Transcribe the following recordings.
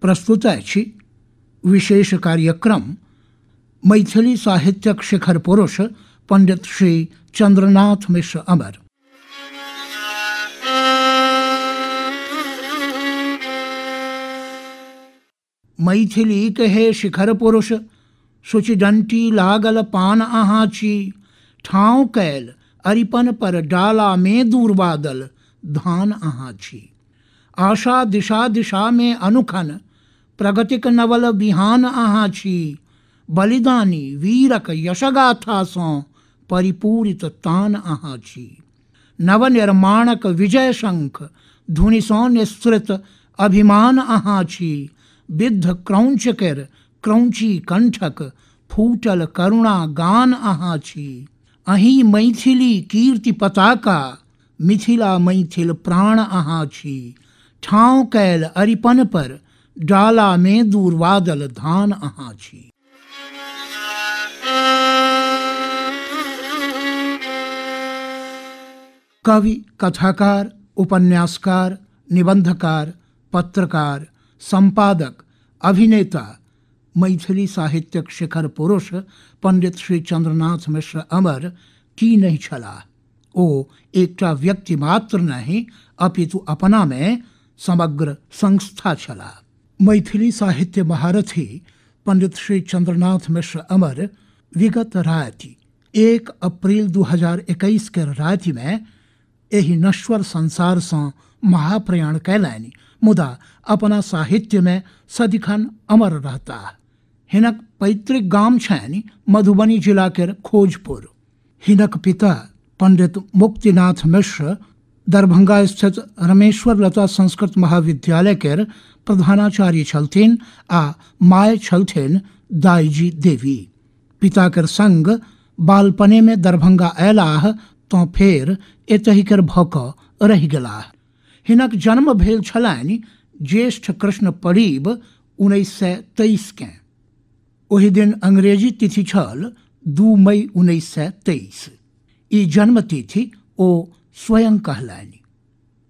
प्रस्तुत अछि विशेष कार्यक्रम मैथिली साहित्यक शिखर पुरुष पंडित श्री चंद्रनाथ मिश्र अमर। मैथिली के हे शिखर पुरुष सुचिडंटी लागल पान अहाँ छी, ठाँव कैल अरिपन पर डाला में दूरबादल धान अहाँ छी। आशा दिशा दिशा में अनुखन प्रगतिक नवल बिहान अहाँ छी, बलिदानी वीरक यशगाथा सँ परिपूरित तान अहाँ छी। नवनिर्माणक विजय शंख धुनिसँ निःसृत अभिमान अहाँ छी, विद्ध क्रौंच केर क्रौंची कंठक फूटल करुणा गान अहाँ छी। अहीं मैथिली कीर्ति पताका मिथिला मैथिल प्राण अहाँ छी, ठाँव कैल अरिपन पर डाला में दूरवादल धान अहाँ छी। कवि, कथाकार, उपन्यासकार, निबंधकार, पत्रकार, संपादक, अभिनेता, मैथिली साहित्यक शिखर पुरुष पंडित श्री चंद्रनाथ मिश्र अमर की नहीं छलाह। ओ एकटा व्यक्ति मात्र नहीं अपितु अपना में समग्र संस्था छलाह। मैथिली साहित्य महारथी पंडित श्री चंद्रनाथ मिश्र अमर विगत राति 1 अप्रैल 2021 के राति में एहि नश्वर संसार सँ महाप्रयाण कयलनि, मुदा अपना साहित्य में सदिखन अमर रहता। हिनक पैतृक गाम छनि मधुबनी जिला के खोजपुर। हिनक पिता पंडित मुक्तिनाथ मिश्र दरभंगा स्थित रमेश्वर लता संस्कृत महाविद्यालय के प्रधानाचार्य छलथिन आ my छलथिन दाईजी देवी। पिता के संग बालपने में दरभंगा अयलाह तो फेर एतहि कर भऽ कऽ रहि गेलाह। हिनक जन्म भेल छलनि ज्येष्ठ कृष्ण परीब 1923 के। ओहि दिन अंग्रेजी तिथि छल 2 मई 1923। ई जन्म तिथि ओ स्वयं कहलनि।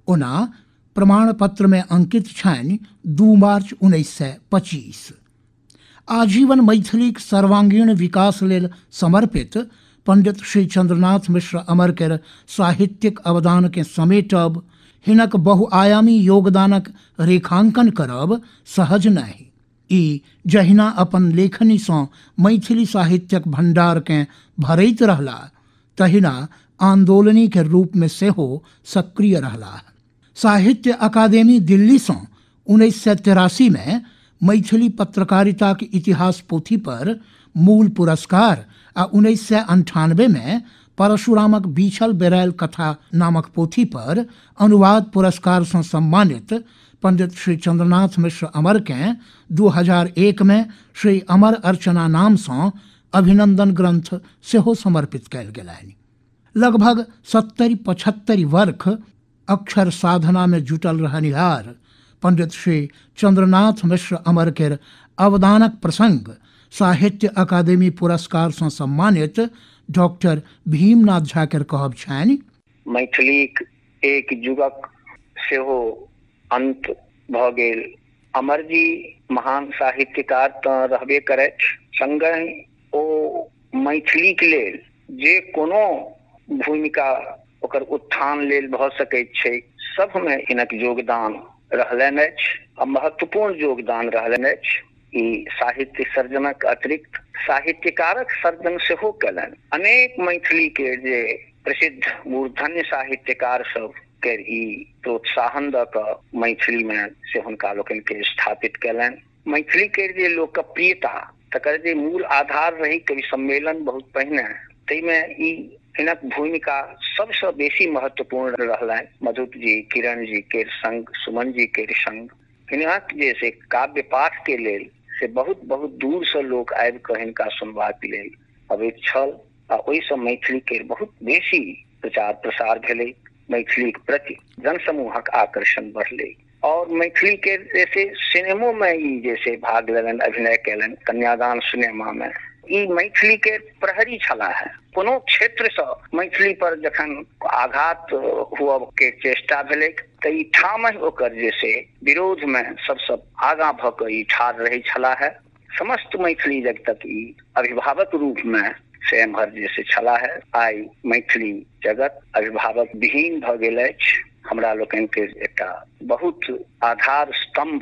ओना प्रमाण पत्र में अंकित छनि 2 मार्च 1925। आजीवन मैथिलीक सर्वांगीण विकास लेल समर्पित पंडित श्री चंद्रनाथ मिश्र अमर के साहित्यिक अवदान के समेटब, हिनक बहुआयामी योगदानक रेखांकन करब सहज नहि। ई जहिना अपन लेखनी सँ मैथिली साहित्यक भंडार के भरैत रहला तहिना आंदोलनी के रूप में सेहो सक्रिय रहला। साहित्य अकादेमी दिल्ली सँ 1983 में मैथिली पत्रकारिता के इतिहास पोथी पर मूल पुरस्कार आ 1998 में परशुरामक बीछल बेरायल कथा नामक पोथी पर अनुवाद पुरस्कार सँ सम्मानित पंडित श्री चंद्रनाथ मिश्र अमर के 2001 में श्री अमर अर्चना नाम सँ अभिनंदन ग्रंथ सेहो समर्पित कयल गेलनि। लगभग 70-75 वर्ष अक्षर साधना में जुटल रहनिहार पंडित श्री चंद्रनाथ मिश्र अमर के अवदानक प्रसंग साहित्य अकादेमी पुरस्कार सँ सम्मानित डॉक्टर भीमनाथ झा के कहब छनि, मैथिलीक एक युगक सेहो अंत भऽ गेल। अमरजी महान साहित्यकार तऽ रहबे करथि, संगहि ओ मैथिलीक लेल जे कोनो भूमिका ओकर उत्थान लेल भऽ सकैत छै सबमे हिनक योगदान रहलनि अछि आ महत्वपूर्ण योगदान रहलनि अछि। ई साहित्य सर्जनक अतिरिक्त साहित्यकारक सर्जन सेहो कयलनि। अनेक मैथिली के जे प्रसिद्ध मूर्धन्य साहित्यकार सब के ई प्रोत्साहन दऽ कऽ मैथिली में से हुनका लोकनि के स्थापित कयलनि। मैथिली के जे लोकप्रियता तकर जे मूल आधार रही कवि सम्मेलन बहुत पहिने, ताहिमे ई हिनक भूमिका सबसँ बेसी महत्वपूर्ण रहलनि। मधुप जी, किरण जी के संग, सुमन जी के संग हिनक जे से काव्य पाठ के लेल से बहुत बहुत दूर से लोक आबि कऽ हिनका सुनबाक लेल अबैत छल आ ओहिसँ मैथिली के बहुत बेसी प्रचार प्रसार भेलै। मैथिलीक प्रति जनसमूहक आकर्षण बढ़लै और मैथिली के जैसे सिनेमो में ई जैसे भाग लेलनि, अभिनय कयलनि कन्यादान सिनेमा में। ई मैथिली के प्रहरी छलाह है। कोनो क्षेत्रसँ मैथिली पर जखन आघात हुअ के चेष्टा भेलैक तऽ ई ठामहि ओकर जे से विरोधमे सबसँ आगाँ भऽ कऽ ई ठाढ़ रहै छलाह है। समस्त मैथिली जगतक ई अभिभावक रूपमे से एम्हर जे से छलाह है। आइ मैथिली जगत अभिभावक विहीन भऽ गेल अछि। हमरा लोकनिके एकटा बहुत आधार स्तंभ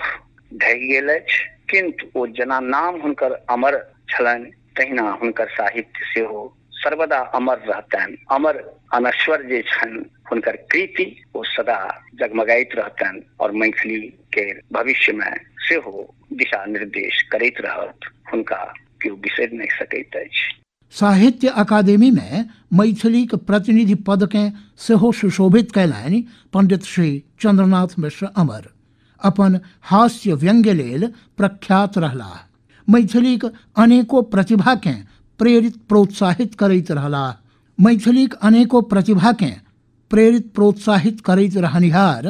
ढहि गेल अछि, किन्तु ओ जेना नाम हुनकर अमर छलनि तहिना हुनकर साहित्य सेहो सर्वदा अमर रहतनि। अमर अनश्वर जे छनि हुनकर कृति ओ सदा जगमगाइत रहतनि और मैथिली के भविष्य में सेहो दिशा निर्देश करैत रहत। हुनका केओ बिसरि नहि सकैत अछि। साहित्य अकादेमी में मैथिलीक प्रतिनिधि पद के सेहो सुशोभित कयलनि पंडित श्री चंद्रनाथ मिश्र अमर। अपन हास्य व्यंग्य लेल प्रख्यात रहलाह। मैथिलीक अनेको प्रतिभा के प्रेरित प्रोत्साहित करैत रहलाह। मैथिलीक अनेको प्रतिभा के प्रेरित प्रोत्साहित करैत रहनिहार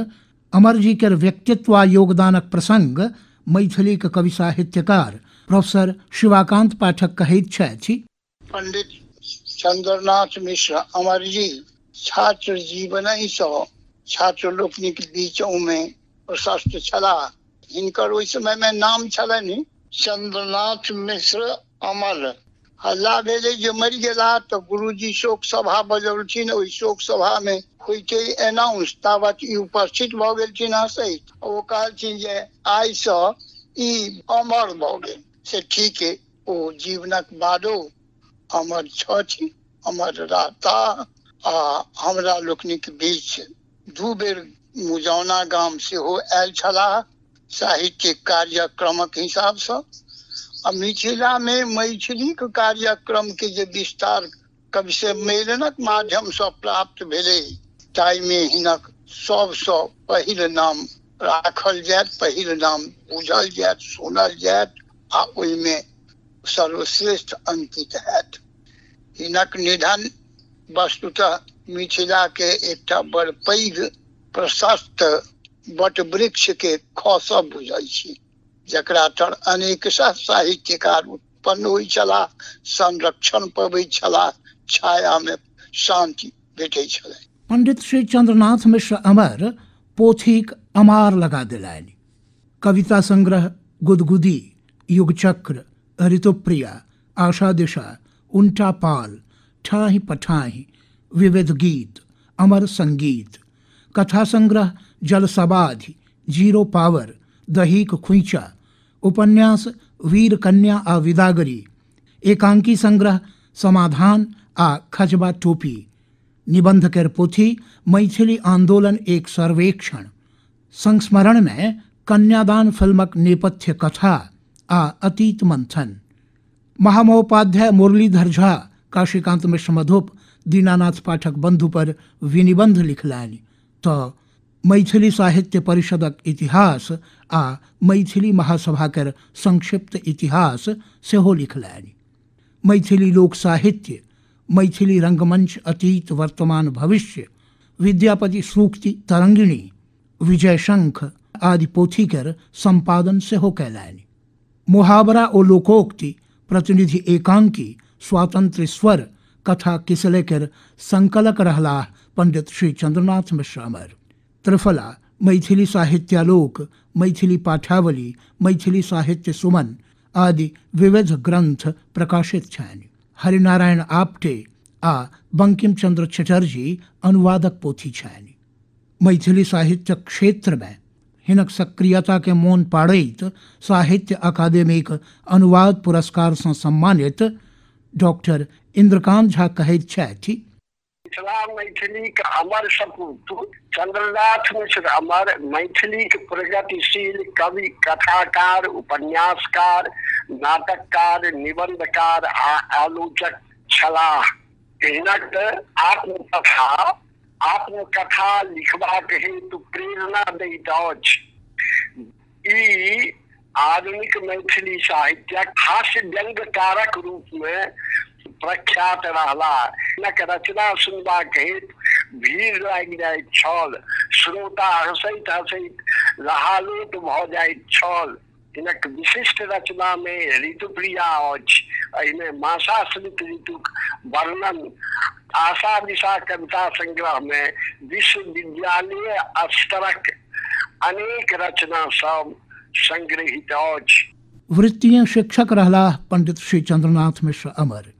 अमरजी के व्यक्तित्व आ योगदानक प्रसंग मैथिलीक कवि साहित्यकार प्रोफेसर शिवाकांत पाठक कहैत छथि। पंडित चंद्रनाथ मिश्र अमरजी छात्र जीवनहिसँ छात्र लोकनिक बीचमे प्रशस्त छलाह। हिनकर ओहि समयमे नाम छलनि चंद्रनाथ मिश्र अमर। हल्ला भेलै जे मरि गेला तऽ गुरुजी शोक सभा बजौलखिन। ओहि शोक सभामे होइते एनाउंस तावत ई उपस्थित भऽ गेलखिन हँसैत। ओ कहलखिन जे आइसँ ई अमर भऽ गेल। से ठीक, ओ जीवनक बादो अमर छथि, अमर रहता। आ हमरा लोकनिक बीच 2 बेर मुजौना गाम सेहो आयल छलाह साहित्यिक कार्यक्रमक हिसाबसँ। आ मिथिलामे मैथिलीक कार्यक्रमके जे विस्तार कवि सम्मेलनक माध्यमसँ प्राप्त भेलै ताहिमे हिनक सबसँ पहिल नाम राखल जायत, पहिल नाम बुझल जायत, सुनल जायत आ ओहिमे सर्वश्रेष्ठ अंकित हैत। हिनक निधन वस्तुतः मिथिला के एकटा बड़ पैघ प्रशस्त वटवृक्ष के खसब बुझै छी, जकरा तर अनेक साहित्यकार उत्पन्न होइ छलाह, संरक्षण पबै छलाह, छाया में शांति भेटै छलै। पंडित श्री चंद्रनाथ मिश्र अमर पोथीक अमार लगा दिलानि। कविता संग्रह गुदगुदी, युगचक्र, ऋतुप्रिया, आशा दिशा, उनटा पाल, ठाही पठाही, विविध गीत, अमर संगीत, कथा संग्रह जल सबाधि, जीरो पावर, दहीक खुइचा, उपन्यास वीर कन्या आ विदागरी, एकांकी संग्रह समाधान आ खजबा टोपी, निबंध केर पोथी मैथिली आंदोलन एक सर्वेक्षण, संस्मरण में कन्यादान फिल्मक नेपथ्य कथा आ अतीत मंथन, महामहोपाध्याय मुरलीधर झा, काशीकांत मिश्र मधुप, दीनानाथ पाठक बंधु पर विनिबंध लिखलनि तऽ मैथिली साहित्य परिषदक इतिहास आ मैथिली महासभा केर संक्षिप्त इतिहास सेहो लिखलनि। मैथिली लोक साहित्य, मैथिली रंगमंच अतीत वर्तमान भविष्य, विद्यापति सूक्ति तरंगिणी, विजय शंख आदि पोथी केर संपादन सेहो कयलनि। मुहावरा ओ लोकोक्ति, प्रतिनिधि एकांकी, स्वातंत्र्य स्वर, कथा किसले केर संकलक रहलाह पंडित श्री चंद्रनाथ मिश्र अमर। त्रिफला, मैथिली साहित्यालोक, मैथिली पाठावली, मैथिली साहित्य सुमन आदि विविध ग्रंथ प्रकाशित छनि। हरिनारायण आप्टे आ बंकिम चंद्र चटर्जी अनुवादक पोथी छनि। मैथिली साहित्य क्षेत्र में हिनक सक्रियता के मोन पाड़ैत साहित्य अकादेमीक अनुवाद पुरस्कार सँ सम्मानित डॉक्टर इंद्रकांत झा कहैत छथि। मिथिला मैथिलीक अमर सपूत चंद्रनाथ मिश्र अमर मैथिलीक प्रगतिशील कवि, कथाकार, उपन्यासकार, नाटककार, निबंधकार आ आलोचक छलाह। हिनक आत्मकथा लिखबाक हेतु प्रेरणा दैत अछि। ई आधुनिक मैथिली साहित्यक हास्य व्यंग्यकारक रूप में प्रख्यात रहला। हिनक रचना सुनबाक हेतु भीड़ लागि जाइत छल, श्रोता हँसैत हँसैत लहालोट भऽ जाइत छल। हिनक विशिष्ट रचना में ऋतुप्रिया अछि, एहिमे मासाश्रित ऋतुक वर्णन, आशा दिशा कविता संग्रह मे विश्वविद्यालय स्तरक अनेक रचना सब संग्रहित अछि। वृत्तीय शिक्षक रहलाह पंडित श्री चंद्रनाथ मिश्र अमर।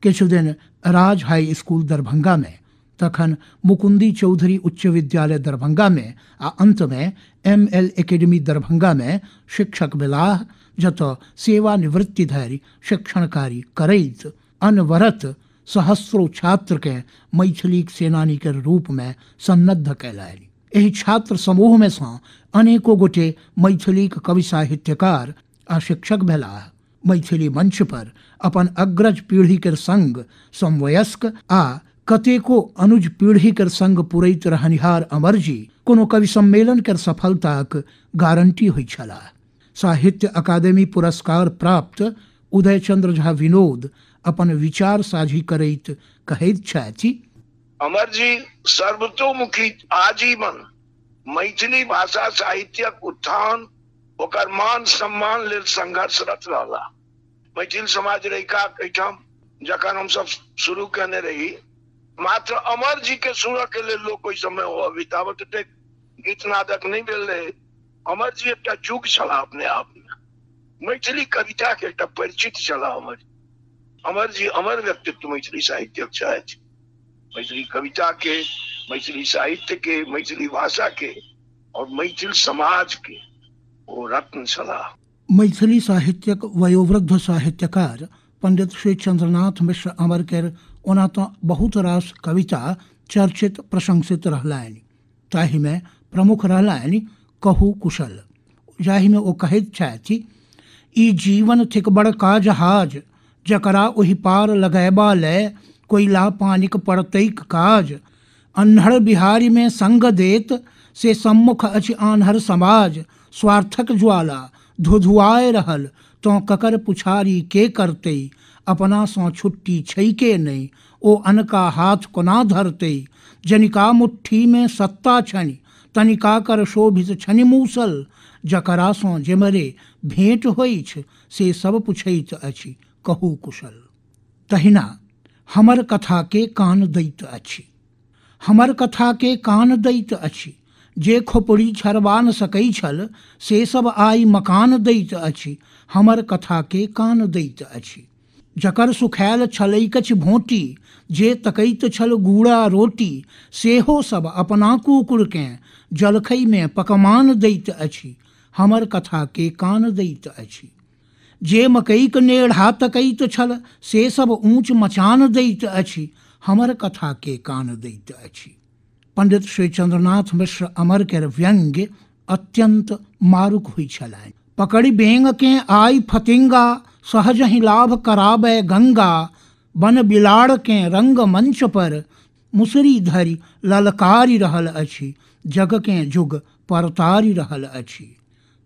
किछु दिन राज हाई स्कूल दरभंगा में, तखन मुकुंदी चौधरी उच्च विद्यालय दरभंगा में आ अंत में एमएल एकेडमी दरभंगा में शिक्षक भेलाह, जतऽ सेवानिवृत्ति धरि शिक्षण कार्य करैत अनवरत सहस्रो छात्र के मैथिलीक सेनानी के रूप में सन्नद्ध कयलनि। एहि छात्र समूह में सँ अनेको गोटे मैथिलीक कवि साहित्यकार आ शिक्षक भेलाह। मैथिली मंच पर अपन अग्रज पीढ़ी के संग समवयस्क आ कतेको अनुज पीढ़ी के संग पुरैत रहनिहार अमरजी कोनो कवि सम्मेलन के सफलताक गारंटी होइ छलाह। साहित्य अकादेमी पुरस्कार प्राप्त उदयचंद्र झा विनोद अपन विचार साझी करैत कहैत छथि, अमरजी सर्वतोमुखी आजीवन मैथिली भाषा साहित्यक उत्थान, ओकर मान सम्मान लेल संघर्षरत रहला। मैथिल समाज रहिका एहिठाम जखन हमसब शुरू केने रही, मात्र अमर जी के सुनऽ के लेल लोक ओहि समय अबै, ताबत एतेक गीत नादक नहि भेल रहे। अमर जी एकटा युग छलाह अपने आप में, मैथिली कविता के एकटा परिचित छलाह अमर जी। अमर जी अमर व्यक्तित्व मैथिली साहित्यक छथि। मैथिली कविता के, मैथिली साहित्य के, मैथिली भाषा के और मैथिल समाज के ओ रत्न छलाह। मैथिली साहित्यक वयोवृद्ध साहित्यकार पंडित श्री चंद्रनाथ मिश्र अमर के ओना तो बहुत रास कविता चर्चित प्रशंसित रहलनि, ताहिमे प्रमुख रहलनि कहू कुशल, जाहिमे ओ कहैत छथि, ई जीवन थिक बड़का जहाज, जकरा ओहि पार लगयबा लए कोइला पानिक पड़तैक काज, अन्हड़ बिहारी में संग देत से सम्मुख अछि आन्हर समाज, स्वार्थक ज्वाला धुधुआए रहल तो ककर पुछारी के करतै, अपना सँ छुट्टी छै के नहि, ओ अनका हाथ कोना धरतै, जनिका मुट्ठी में सत्ता छनि तनिका कर शोभित छनि मूसल, जकरा सँ जेमरे भेंट होइछ से सब पुछैत अछि कहू कुशल। तहिना हमर कथा के कान दैत अछि, हमर कथा के कान दैत अछि, जे खोपड़ी छरबा न सकै छल से सब आइ मकान दैत अछि, हमर कथा के कान दैत अछि। जकर सुखायल छलैक अछि भोटी, जे तकैत छल गूड़ा रोटी, सेहो सब अपना कुकुरकेँ जलखैमे पकमान दैत अछि, हमर कथा के कान दैत अछि। जे मकईक नेढ़ा तकैत छल से सब ऊँच मचान दैत अछि, हमर कथा के कान दैत अछि। पंडित श्री चंद्रनाथ मिश्र अमर के व्यंग्य अत्यंत मारुक होइ छलनि। पकड़ि बेंग के आई फतिंगा, सहज ही लाभ कराबे गंगा, बन बिलाड़ के रंग मंच पर मुसरी धरि ललकारि रहल अछि, जग के जुग परतारि रहल अछि।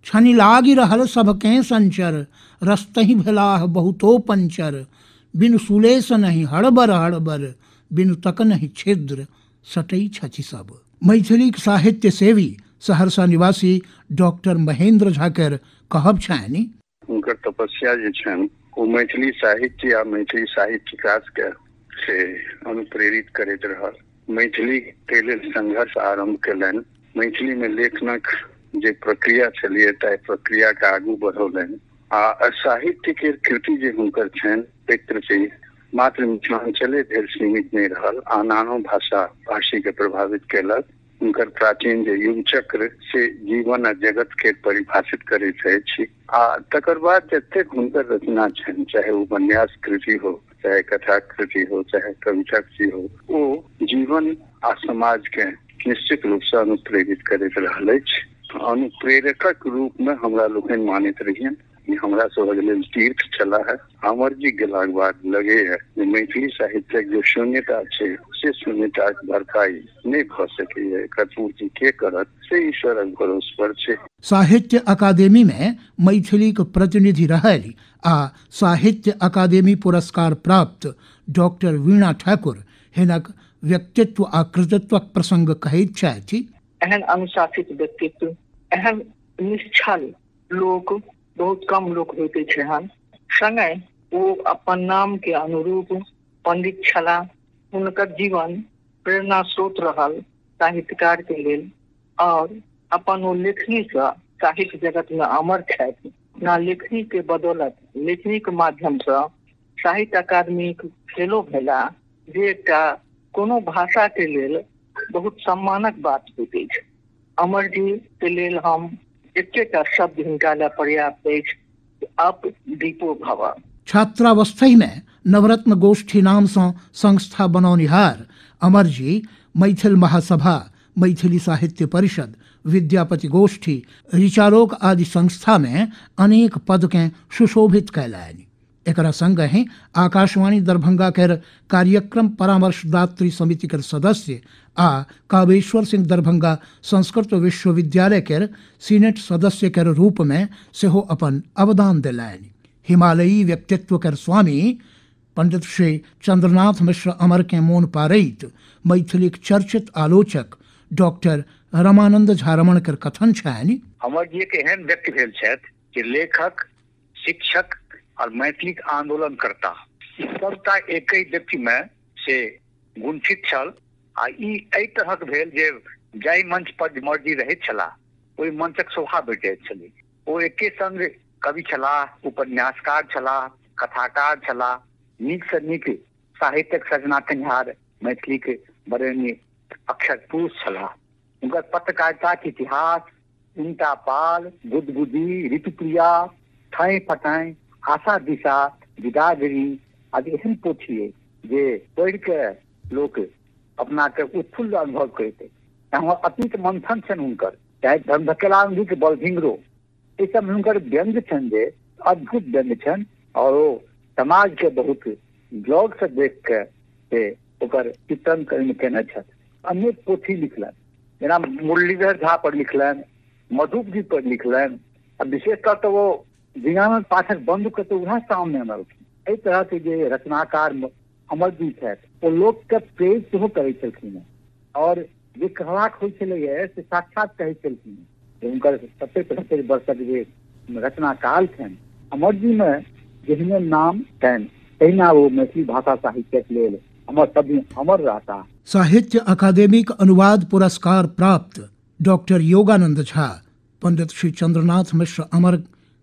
छनि लागि रहल सबके संचर, रस्तहि भेलाह बहुतो पंचर, बिनु सुलेस नहि हड़बर हड़बर, बिनु तक नहि छिद्र सटै छथि सब। मैथिलीक साहित्य सेवी सहरसा निवासी डॉक्टर महेंद्र झा के कहब छनि, हुनकर तपस्या जे छनि ओ मैथिली साहित्य आ मैथिली साहित्यकार के से अनुप्रेरित करैत रहल। मैथिली के लेल संघर्ष आरम्भ केलनि, मैथिली में लेखनक जे प्रक्रिया छलियै ताहि प्रक्रिया के आगू बढ़ौलनि आ साहित्य के कृति जे हुनकर छनि कृति मात्र मिथिलांचले धरि सीमित नहि रहल, आन आनो भाषा भाषी के प्रभावित केलक। हुनकर प्राचीन जे युग चक्र से जीवन आ जगत के परिभाषित करैत अछि आ तकर बाद जतेक हुनकर रचना छनि, चाहे उपन्यास कृति हो, चाहे कथा कृति हो, चाहे कविता कृति हो, ओ जीवन आ समाज के निश्चित रूप से अनुप्रेरित करैत रहल अछि। अनुप्रेरकक रूप में हमरा लोकनि मानैत रहियनि। हमरा सभक लेल तीर्थ छलाह है। अमर जी गेलाक बाद लगे है जे मैथिली साहित्यक जे शून्यता छै से शून्यताक भरपाई नहि भऽ सकैए, एकर पूर्ति के करत से ईश्वरक भरोस पर छै। साहित्य अकादेमी में मैथिलीक प्रतिनिधि रहल आ साहित्य अकादेमी पुरस्कार प्राप्त डॉक्टर वीणा ठाकुर हिनक व्यक्तित्व आ कृतित्वक प्रसंग कहैत छथि, एहन अनुशासित व्यक्तित्व, एहन निश्चल लोक बहुत कम लोक होइत छै। संगे ओ अपन नाम के अनुरूप पंडित छलाह। हुनकर जीवन प्रेरणा स्रोत रहल साहित्यकार के लेल और अपन ओ लेखनी से साहित्य जगत में अमर छथि। अपना लेखनी के बदौलत, लेखनी के माध्यम से साहित्य अकादमी फेलो भेला, जे एकटा कोनो भाषा के लेल बहुत सम्मानक बात होइत अछि। अमर जी के लेल हम एकेटा शब्द हिनका लए पर्याप्त अछि, अप दीपो भव। छात्रावस्थहि में नवरत्न गोष्ठी नाम सँ संस्था बनौनिहार अमर जी मैथिल महासभा, मैथिली साहित्य परिषद, विद्यापति गोष्ठी, ऋचालोक आदि संस्था में अनेक पद के सुशोभित कयलनि। एकरा संगहि आकाशवाणी दरभंगा के कार्यक्रम परामर्शदात्री समिति के सदस्य आ कावेश्वर सिंह दरभंगा संस्कृत विश्वविद्यालय के सीनेट सदस्य के रूप में सेहो अपन अवदान देलनि। हिमालयी व्यक्तित्व के स्वामी पंडित श्री चंद्रनाथ मिश्र अमर के मोन पारैत मैथिलीक चर्चित आलोचक डॉक्टर रमानंद झा रमण के कथन छनि, अमर जी एक एहन व्यक्ति भेल छथि जे लेखक, शिक्षक और मैथिलीक आंदोलनकर्ता, सबटा एक व्यक्ति में से गुंठित छल। आ ई एहि तरहक भेल जे जाहि मंच पर अमर जी रहैत छलाह ओहि मंचक शोभा भेटैत छलै। ओ एके संग कवि छलाह, उपन्यासकार छलाह, कथाकार छलाह, नीक से नीक साहित्यक सर्जना कयनिहार मैथिलीक वरेण्य अक्षर पुरुष छलाह। हुनकर पत्रकारिताक इतिहास, उनटा पाल, गुदगुदी, ऋतुप्रिया, ठाई फटाई, आशा दिशा, विदागरी आदि एहन पोथी अछि जे पढ़ि के लोक अपना के उत्फुल्ल अनुभव करैत अछि। अतीत मंथन छनि हुनकर, चाहे धर्मधकेलानंद के बलभिंगरो, एहि सब हुनकर व्यंग्य छनि जे अद्भुत व्यंग्य छनि और ओ समाज के बहुत ब्लॉग से देख के से ओकर चित्रण केने छथि। अनेक पोथी लिखलनि, जेना मुरलीधर झा पर लिखलनि, मधुप जी पर लिखलनि, आ विशेषतः तऽ ओ दीनानंद पाठक बंधु के तऽ उएह सामने अनलखिन। एहि तरह के जे रचनाकार अमर जी छथि ओ लोकके प्रेरित सेहो करै छलखिन और जे कहबाक होइ छलैए से साक्षात कहै छलखिन। हुनकर 70-75 वर्षक जे रचनाकाल छनि अमर जी में जेहने नाम छनि तहिना ओ मैथिली भाषा साहित्यक लेल अमर सब अमर रहता। साहित्य अकादेमीक अनुवाद पुरस्कार प्राप्त डॉक्टर योगानंद झा पंडित श्री चंद्रनाथ मिश्र अमर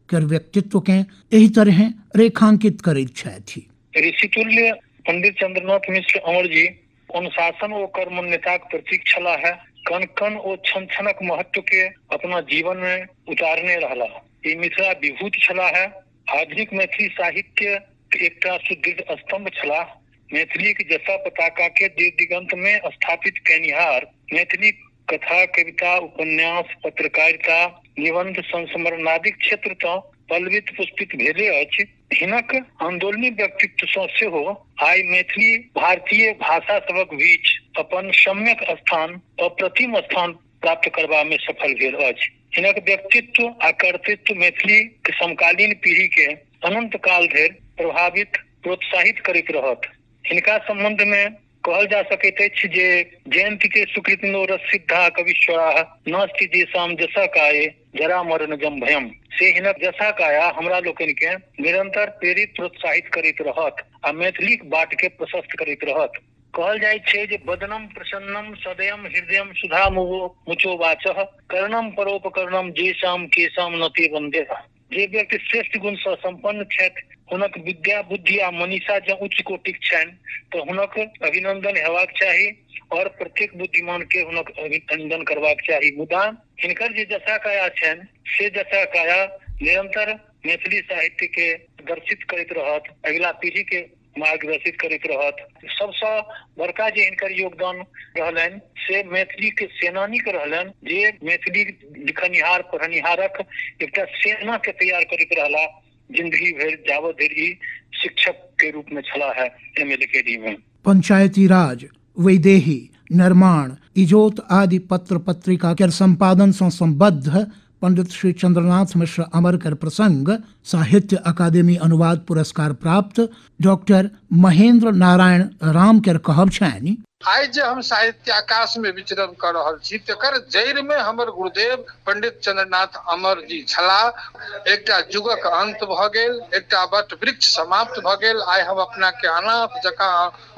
के व्यक्तित्व के एहि तरह रेखांकित करैत छथि। ऋषितुल्य पंडित चंद्रनाथ मिश्र अमर जी अनुशासन ओ कर्मण्यताक प्रतीक छलाह है। कण कण ओ क्षण क्षणक महत्व के अपना जीवन में उतारने रहला। ई मिथिला विभूत छलाह है। आधुनिक मैथिली साहित्य एकटा सुदृढ़ स्तंभ छलाह। मैथिली के जसा पताका के दिगंत में स्थापित कैनिहार मैथिली कथा, कविता, उपन्यास, पत्रकारिता, निबंध, संस्मरण आदि क्षेत्र तो पल्लवित पुष्पित भेले अछि। हिनक आंदोलनी व्यक्तित्व सँ सेहो आइ मैथिली भारतीय भाषा सभक बीच अपन सम्यक स्थान, अप्रतिम स्थान प्राप्त करबा में सफल भेल अछि। हिनक व्यक्तित्व आ कर्तृत्व मैथिली के समकालीन पीढ़ी के अनंत काल धरि प्रभावित प्रोत्साहित करैत रहत। हिनका संबंध में कहल जा सकैत अछि जे जयंती के सुकृतिनो रसिद्धा कविश्वराः नास्ति जेसाम जसा काये जरा मरण जम भयम, से हिनक जसा काया हमरा लोकनि के निरंतर प्रेरित प्रोत्साहित करैत रहत आ मैथिलीक बाट के प्रशस्त करैत रहत। कहल जाइ छै जे बदनम प्रसन्नम सदयम हृदयम सुधा मुचो वाचः कर्णम परोपकर्णम जेसाम केसाम नते वंदे। जे व्यक्ति श्रेष्ठ गुण सँ संपन्न छथि हुनक विद्या, बुद्धि आ मनीषा जँ उच्च कोटिक छनि तऽ हुनक अभिनंदन हेबाक चाही और प्रत्येक बुद्धिमान के हुनक अभिनंदन करबाक चाही। मुदा हिनकर जे दशा काया छनि से दशा काया निरंतर मैथिली साहित्य के दर्शित करैत रहत, अगिला पीढ़ी के मार्गदर्शित करैत रहत। सबसँ बड़का जे हिनकर योगदान रहलनि से मैथिली के सेनानी के रहलनि, जे मैथिली लिखनिहार पढ़निहारक एकटा सेना के तैयार करैत रहला जिंदगी भरि, जावत धरि ई शिक्षक के रूप में छलाह है MLKD में। पंचायती राज, वैदेही, निर्माण, इजोत आदि पत्र पत्रिका के संपादन से संबद्ध पंडित श्री चंद्रनाथ मिश्र अमर कर प्रसंग साहित्य अकादेमी अनुवाद पुरस्कार प्राप्त डॉक्टर महेंद्र नारायण राम के कहब छनि, आइ जे हम साहित्याकाश में विचरण कर रहल छी तकर जड़ि में हमर गुरुदेव पंडित चंद्रनाथ अमर जी छलाह। एकटा युगक अंत भऽ गेल, एकटा वट वृक्ष समाप्त भऽ गेल। आइ हम अपना के अनाथ जकाँ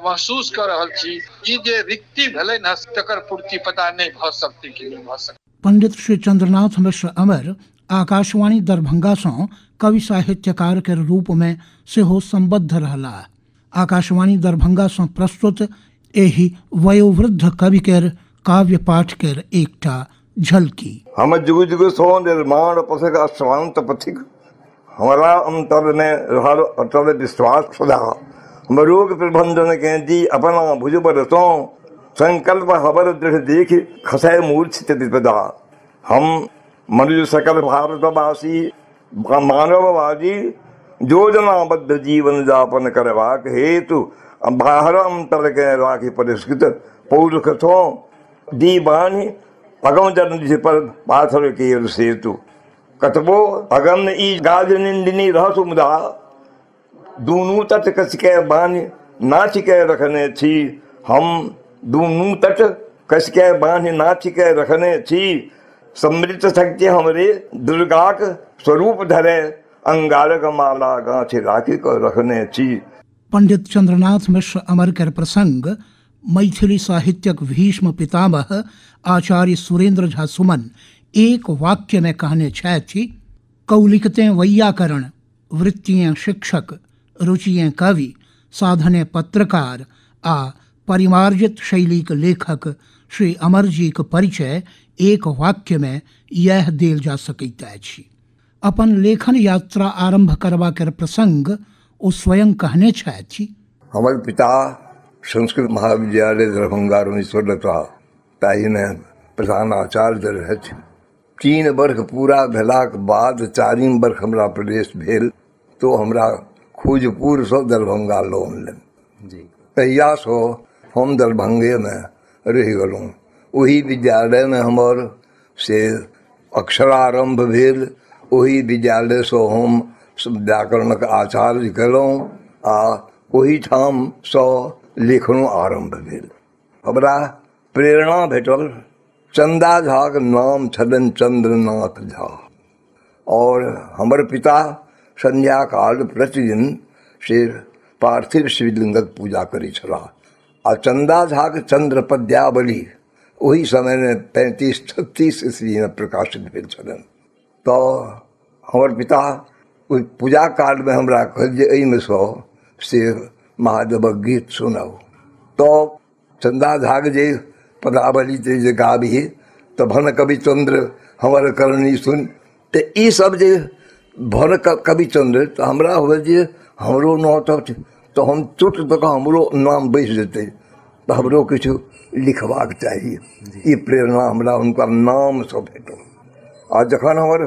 महसूस कर रहल छी। ई जे रिक्ति भेलै ने तकर पूर्ति पता नहि भऽ सकतै कि नहि भऽ सकतै। पंडित श्री चंद्रनाथ मिश्र अमर आकाशवाणी दरभंगा सँ कवि साहित्यकार के रूप में सेहो सम्बद्ध रहलाह। आकाशवाणी दरभंगा सँ प्रस्तुत एहि वयोवृद्ध कवि केर काव्य पाठ केर एकटा झलकी। हम जुग जुग सो निर्माण पथिक अश्रांत पथिक, हमारा अंतर में रहल अटल विश्वास सदा। हम रोग प्रबंधन के दी अपना भुज बल सो, संकल्प हबर दृढ़ देख खसै मूर्छित विपदा। हम मनुज सकल भारतवासी मानववादी योजनाबद्ध जीवन यापन करबाक हेतु बाहर अंतर के राखी परिष्कृत पौरुख थो दी बानी अगम जन पर पाथर के सेतु। कतबो अगम ई गाज निंदिनी रहसु मुदा, दूनू तट कस के बान्हि नाच के रखने छी। हम दूनू तट कस के बान्हि नाच के रखने छी। समृद्ध शक्ति हमरे दुर्गाक स्वरूप धरे, अंगारक माला गाछ राखी के रखने छी। पंडित चंद्रनाथ मिश्र अमर कर प्रसंग मैथिली साहित्यक भीष्म पितामह आचार्य सुरेंद्र झा सुमन एक वाक्य में कहने छथि, कौलिकते वैयाकरण, वृत्तिएँ शिक्षक, रुचिएँ कवि, साधने पत्रकार आ परिमार्जित शैलीक लेखक श्री अमरजीक परिचय एक वाक्य में यह देल जा सकैत अछि। अपन लेखन यात्रा आरंभ करबा के प्रसंग ओ स्वयं कहने छथि, हमर पिता संस्कृत महाविद्यालय दरभंगा रमेश्वर लता ताहिमे प्रधान आचार्य रहथि। 3 वर्ष पूरा भेलाक बाद 4 वर्ष हमरा प्रवेश भेल तो हमरा खोजपुरसँ दरभंगा लऽ अनलनि। तहियासँ हम दरभंगेमे रहि गेलहुँ। ओही विद्यालयमे हमर से अक्षरारम्भ भेल। ओही विद्यालयसँ हम व्याकरणक आचार्य कयलहुँ आ ओहिठामसँ लेखनो आरम्भ भेल। हमरा प्रेरणा भेटल, चंदा झाक नाम छलनि चंद्रनाथ झा, और हमर पिता संध्याकाल प्रतिदिन से पार्थिव शिवलिंगक पूजा करै छलाह। आ चंदा झाक चंद्र पद्यावली ओहि समयमे 35-36 ईस्वीमे प्रकाशित भेल छलनि। तऽ हमर पिता ओहि पूजा कालमे हमरा कहल जे एहिमे सँ से महादेवक गीत सुनाउ। तऽ चंदा झाक जे पदावली जे गाबी तऽ भन कवि चंद्र हमर करणी सुन, तऽ ईसब जे भन कवि चंद्र, तऽ हमरा हुए जे हमरो नाम तऽ हम चोट दऽ कऽ हमरो नाम बैसि जेतै, तऽ हमरो किछु लिखबाक चाही। ई प्रेरणा हमरा हुनकर नामसँ भेटल। आ जखन हमर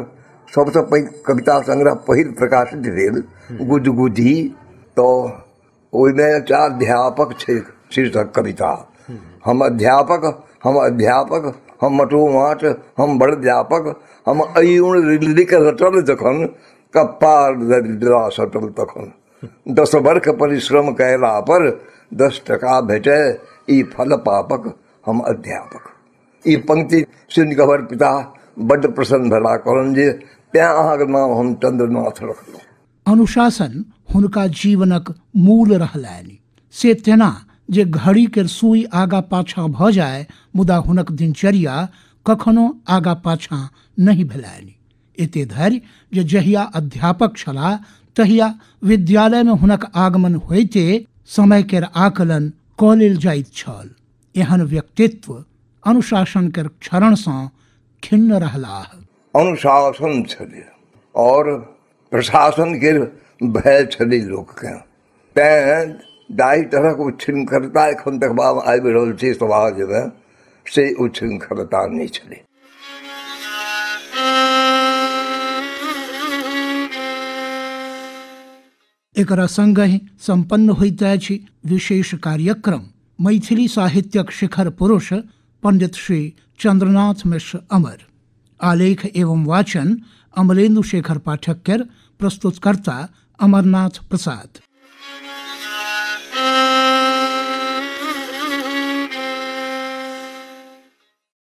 सबसँ पैघ कविता संग्रह पहिल प्रकाशित भेल गुदगुदी, तऽ ओहिमे एकटा अध्यापक छै शीर्षक कविता। हम अध्यापक, हम अध्यापक, हम मटोमाट, हम बड़ व्यापक, हम अयुण लिख रटल जखन कपार दरिद्रा सटल तखन। 10 वर्ष परिश्रम कयला पर 10 टका भेटै ई फल पापक, हम अध्यापक। ई पंक्ति सुनि कऽ हमर पिता बड्ड प्रसन्न भेला, कहलनि जे तेँ अहाँके नाम हम चंद्रनाथ रखलहुँ। अनुशासन हुनका जीवनक मूल रहलनि, से तेना जे घड़ी के सुई आगा पाछाँ भऽ जाय मुदा हुनक दिनचर्या कखनो आगा पाछाँ नहि भेलनि। एते धरि जे जहिया अध्यापक छलाह तहिया विद्यालयमे हुनक आगमन होइते समय केर आकलन कऽ लेल जाइत छल। एहन व्यक्तित्व अनुशासन केर क्षरणसँ खिन्न रहलाह। अनुशासन छलै और प्रशासन के भय छलै लोकके, तेँ जाहि तरहक उच्छृंखलता एखन देखबामे आबि रहल छै समाजमे, से उच्छृंखलता नहि छलै। एकरा संगहि संपन्न होइत अछि विशेष कार्यक्रम मैथिली साहित्यक शिखर पुरुष पंडित श्री चंद्रनाथ मिश्र अमर। आलेख एवं वाचन अमलेंदु शेखर पाठक केर, प्रस्तुतकर्ता अमरनाथ प्रसाद।